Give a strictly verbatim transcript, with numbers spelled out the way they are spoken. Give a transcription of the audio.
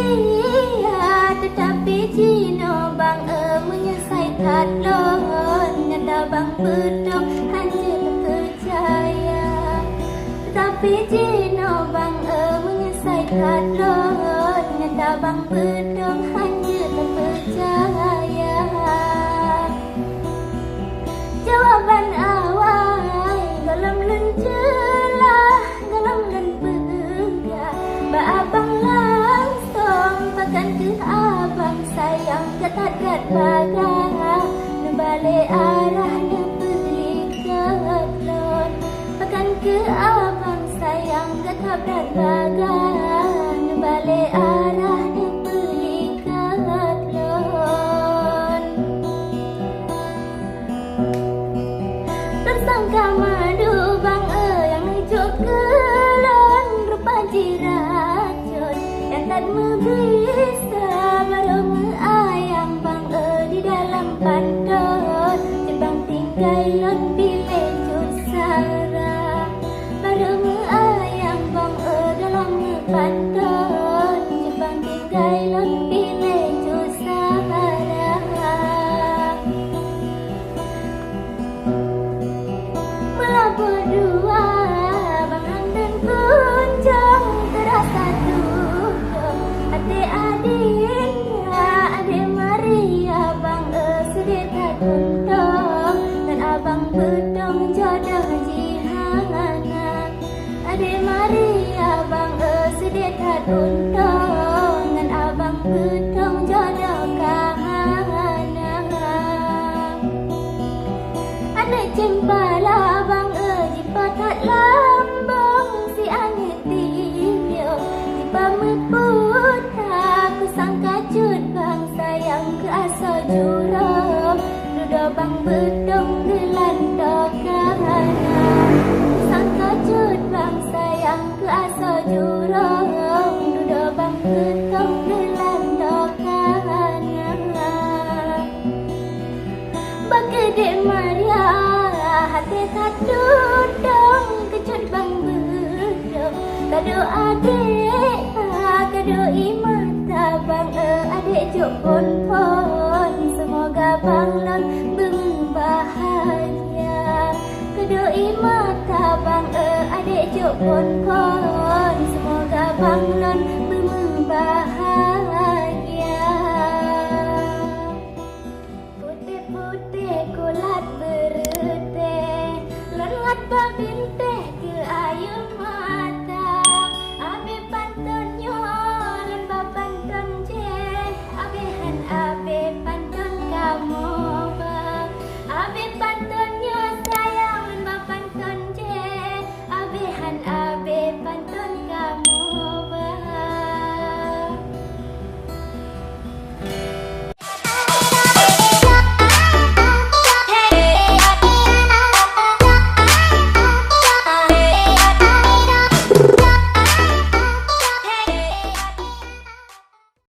Iya, teutapi jinoe bang e, meunyoe sai that lôn, nyata bang beutôi hanjeuet peucaya. Teutapi jinoe bang e, meunyoe sai that lôn, nyata bang beutôi hanjeuet peucaya. Jawaban awai gohlom lôn jeulaih, gohlom lôn peugah bak abang langsong, pakon keuh abang sayang geuh that-that bagah, neubalek arah neupeulikot lôn. Pakon keuh abang sayang geuh that-that bagah, neubalek arah neupeulikot lôn. Teusangka mandum bang e, nyang neujok keu lôn rupa jih racôn, nyang that meubisa barô meuayang bang e, di dalam pantot. Cit bang tinggai lôn piléh cut sara, barô meuayang bang e, dalam pantot. Cit bang tinggai lôn piléh cut sara. Meulaboh dua bang hana kunjong teurasa tutoe, até Adinda, adé Maria bang e, seudeh that untông, ngon abang beutôi jodoh jih hana. Adé Maria bang e, seudeh that untông, ngon abang beutôi jodoh ka hana. Aneuk ceumpala bang e, jipatat lambong si aneuk tiyeue, jipameuputa kusangka cut bang sayang keu asoe jurông, dudoe bang beutôi geulantoe ka hana. Kusangka cut bang sayang keu asoe jurông, dudoe bang beutôi geulantoe ka hana. Bak keudéh Maria, até that tutoe keu cut bang beutôi. Kado adék, kado i mata bang e, adék jok phon-phon, seumoga bang lôn beumeubahagia. Kado i mata bang e, adék jok phon-phon, seumoga bang lôn beumeubahagia. Putéh-putéh kulat beureutéh, lôn ngat bak bintang.